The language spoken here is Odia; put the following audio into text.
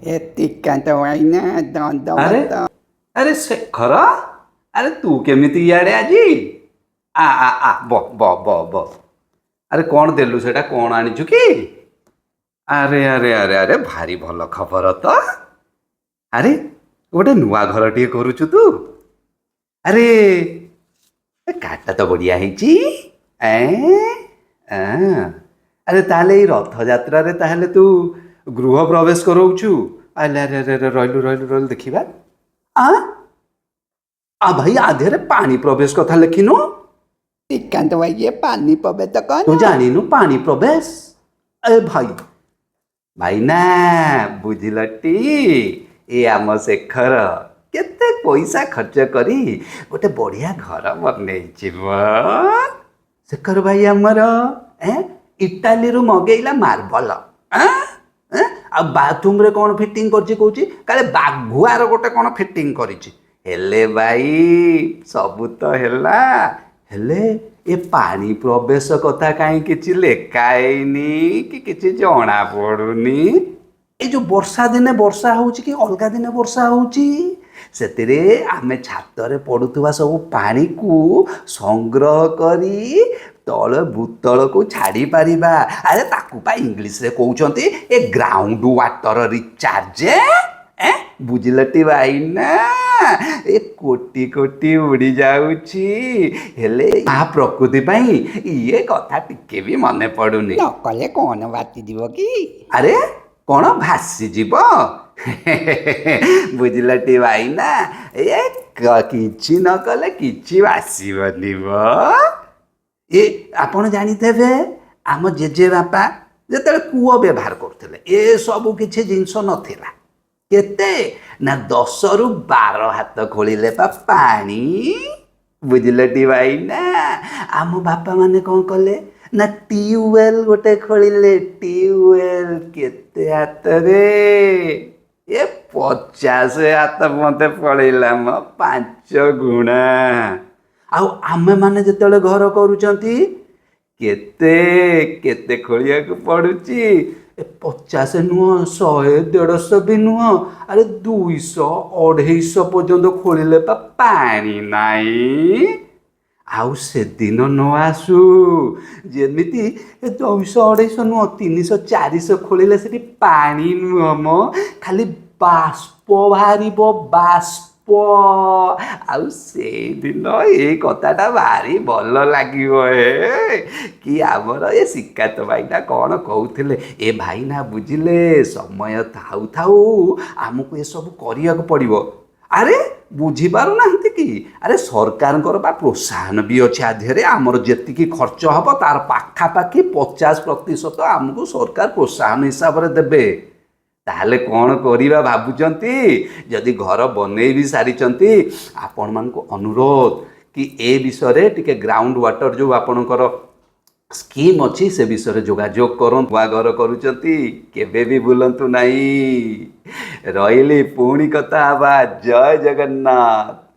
ଏ ଶ୍ରୀକାନ୍ତ ଭାଇନା। ଆରେ ଦଣ୍ଡବତ। ଆରେ ଶେଖର, ଆରେ ତୁ କେମିତି ଇଆଡ଼େ ଆଜି? ଆ ଆ ଆ, ବ ବ ବ ବ। ଆରେ କ'ଣ ଦେଲୁ ସେଟା? କ'ଣ ଆଣିଛୁ କି? ଆରେ ଆରେ ଆରେ ଆରେ, ଭାରି ଭଲ ଖବର ତ। ଆରେ ଗୋଟେ ନୂଆ ଘରଟିଏ କରୁଛୁ ତୁ? ଆରେ ଏ କାରଟା ତ ବଢ଼ିଆ ହେଇଛି। ଏଁ ଆଁ। ଆରେ ତାହେଲେ ଏଇ ରଥଯାତ୍ରାରେ ତାହେଲେ ତୁ ଗୃହ ପ୍ରବେଶ କରଉଛୁ? ଆରେ ଆରେ ଆରେ ଆରେ, ରହିଲୁ ରହିଲୁ ରହିଲୁ, ଦେଖିବା। ଆ ଆ ଭାଇ, ଆ ଦେହରେ ପାଣି ପ୍ରବେଶ କଥା ଲେଖିନୁ? ଶ୍ରୀକାନ୍ତ ଭାଇ, ଇଏ ପାନି ପ୍ରବେଶ ତୁ କଣ? ଜାଣିନୁ ପାଣି ପ୍ରବେଶ? ଏ ଭାଇ, ଭାଇନା, ବୁଝିଲଟି, ଏ ଆମ ଶେଖର କେତେ ପଇସା ଖର୍ଚ୍ଚ କରି ଗୋଟେ ବଢ଼ିଆ ଘର ବନେଇଛି ମ। ଶେଖର ଭାଇ ଆମର ଇଟାଲୀରୁ ମଗେଇଲା ମାର୍ବଲ। ଏଁ? ଆଉ ବାଥରୁମରେ କ'ଣ ଫିଟିଂ କରିଛି କହୁଛି, କାଳେ ବାଘୁଆର ଗୋଟେ କ'ଣ ଫିଟିଂ କରିଛି। ହେଲେ ଭାଇ, ସବୁ ତ ହେଲା, ହେଲେ ଏ ପାଣି ପ୍ରବେଶ କଥା କାହିଁ କିଛି ଲେଖା ହେଇନି କି କିଛି ଜଣା ପଡୁନି? ଏ ଯୋଉ ବର୍ଷା ଦିନେ ବର୍ଷା ହଉଛି କି ଅଲଗା ଦିନେ ବର୍ଷା ହଉଛି, ସେଥିରେ ଆମେ ଛାତରେ ପଡୁଥିବା ସବୁ ପାଣିକୁ ସଂଗ୍ରହ କରି ତଳ ଭୂତଳକୁ ଛାଡ଼ି ପାରିବା। ଆରେ ତାକୁ ପା ଇଂଲିଶରେ କହୁଛନ୍ତି ଏ ଗ୍ରାଉଣ୍ଡ ୱାଟର ରିଚାର୍ଜ। ଏ ବୁଝିଲଟି ଭାଇନା, ଏ କୋଟି କୋଟି ଉଡ଼ି ଯାଉଛି, ହେଲେ ମା ପ୍ରକୃତି ପାଇଁ ଇଏ କଥା ଟିକେ ବି ମନେ ପଡୁନି। ନ କଲେ କ'ଣ ଭାସିଯିବ କି? ଆରେ କ'ଣ ଭାସିଯିବ? ବୁଝିଲଟି ଭାଇନା, ଏ କିଛି ନ କଲେ କିଛି ଭାସିବନି ମ। ଏ ଆପଣ ଜାଣିଥିବେ, ଆମ ଜେଜେବାପା ଯେତେବେଳେ କୂଅ ବ୍ୟବହାର କରୁଥିଲେ, ଏସବୁ କିଛି ଜିନିଷ ନଥିଲା। କେତେ ନା 10ରୁ 12 ହାତ ଖୋଳିଲେ ପା ପାଣି। ବୁଝିଲଟି ଭାଇନା, ଆମ ବାପା ମାନେ କ'ଣ କଲେ ନା ଟ୍ୟୁବୱେଲ୍ ଗୋଟେ ଖୋଳିଲେ। ଟ୍ୟୁବୱେଲ୍ କେତେ ହାତରେ? ଏ 50 ହାତ ମତେ ପଳେଇଲା ମ, 5 ଗୁଣା। ଆଉ ଆମେମାନେ ଯେତେବେଳେ ଘର କରୁଛନ୍ତି, କେତେ କେତେ ଖୋଳିବାକୁ ପଡୁଛି? ଏ 50 ନୁହଁ, 100 150 ବି ନୁହଁ, ଆରେ 200 250 ପର୍ଯ୍ୟନ୍ତ ଖୋଳିଲେ ପା ପାଣି ନାହିଁ। ଆଉ ସେଦିନ ନ ଆସୁ, ଯେମିତି ଏ 200 250 ନୁହଁ, 300 400 ଖୋଳିଲେ ସେଠି ପାଣି ନୁହଁ ମ, ଖାଲି ବାଷ୍ପ ବାହାରିବ, ବାଷ୍ପ। ଆଉ ସେଇଦିନ ଏଇ କଥାଟା ଭାରି ଭଲ ଲାଗିବ ହେ କି ଆମର ଏ ଶ୍ରୀକାନ୍ତ ଭାଇନା କ'ଣ କହୁଥିଲେ। ଏ ଭାଇନା ବୁଝିଲେ, ସମୟ ଥାଉ ଥାଉ ଆମକୁ ଏସବୁ କରିବାକୁ ପଡ଼ିବ। ଆରେ ବୁଝିପାରୁନାହାନ୍ତି କି? ଆରେ ସରକାରଙ୍କର ବା ପ୍ରୋତ୍ସାହନ ବି ଅଛି ଆ ଦେହରେ। ଆମର ଯେତିକି ଖର୍ଚ୍ଚ ହେବ, ତାର ପାଖାପାଖି 50% ଆମକୁ ସରକାର ପ୍ରୋତ୍ସାହନ ହିସାବରେ ଦେବେ। ତାହେଲେ କ'ଣ କରିବା ଭାବୁଛନ୍ତି? ଯଦି ଘର ବନେଇ ବି ସାରିଛନ୍ତି, ଆପଣମାନଙ୍କୁ ଅନୁରୋଧ କି ଏ ବିଷୟରେ ଟିକେ ଗ୍ରାଉଣ୍ଡ ୱାଟର ଯେଉଁ ଆପଣଙ୍କର ସ୍କିମ୍ ଅଛି, ସେ ବିଷୟରେ ଯୋଗାଯୋଗ କରନ୍ତୁ। ନୂଆ ଘର କରୁଛନ୍ତି, କେବେ ବି ଭୁଲନ୍ତୁ ନାହିଁ। ରହିଲି, ପୁଣି କଥା ହେବା। ଜୟ ଜଗନ୍ନାଥ।